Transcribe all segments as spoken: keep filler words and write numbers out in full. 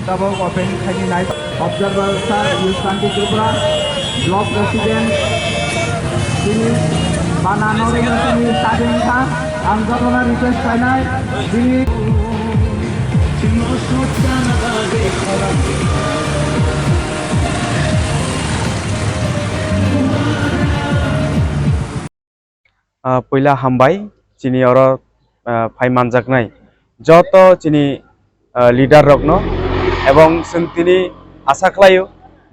Tabok open khaini nai observer sir, Youth Kanti Tripura, block president, chini bana no rwna chini tading kha, ang jotono request khlainai, bini Ah, puila hambai chini oro, ah, phai manjaknai joto chini, ah, leader rokno, ebong chwng tini asa khlaio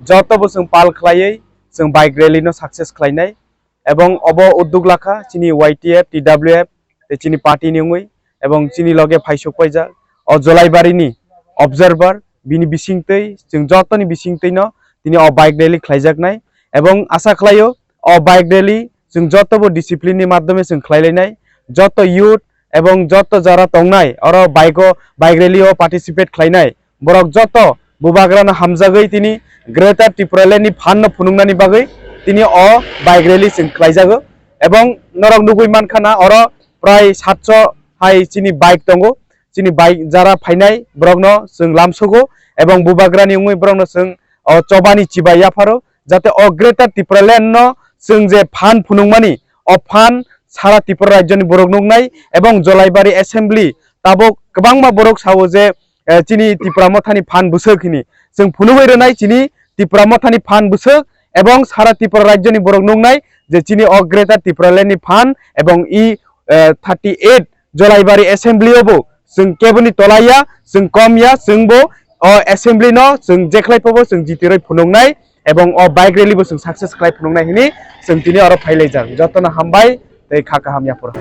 joto bo chwng pal khlaiwi chwng bike rally no success khlainai, ebong obo udduk lakha chini Y T F, T W F tei chini party ni wngwi, ebong chini loge phaisuk paijak o Jolaibari ni observer, bini bisingtwi chwng jotoni bisingtwi no tini o bike rally khlaijaknai, ebong asa khlaio o bike rally chwng joto bo discipline ni madhyome chwng khlailainai, joto youth ebong joto jara tongnai oro bike o, bike rally o participate khlainai borok joto bubagrano hamjagwi tini Greater Tipraland ni phan no phunuknani bagwi tini o bike rally chwng khlaijago, ebong norok nugwi mankha na oro prai satso hai chini bike tongo, chini bike jara phainai borokno chwng lamsogo, ebong bubagrani wngwi borokno chwng o chobani chibai yapharo, jate o Greater Tipraland no chwng je phan phunukmani, o phan sara Tripura rajyoni borok nuknai, ebong Jolaibari assembly tabuk kwbangma borok sao je, eh, chini Tipra mothani phan bwswk hini chwng phunugwi rwnai, chini Tipra mothani phan bwswk ebong sara Tripura rajyoni borok nuknai je chini o Greater Tipraland ni phan ebong i, eh, thirty eight Jolaibari assembly o bo chwng keboni tolaiya, chwng komya, chwng bo o assembly no chwng jekhlai pabo chwng jitiroi phunuknai, ebong o bike rally bo chwng success khlai phunuknai hini chwng tini oro phailaijak. Jotono hambai tei kha kaham yaphuru.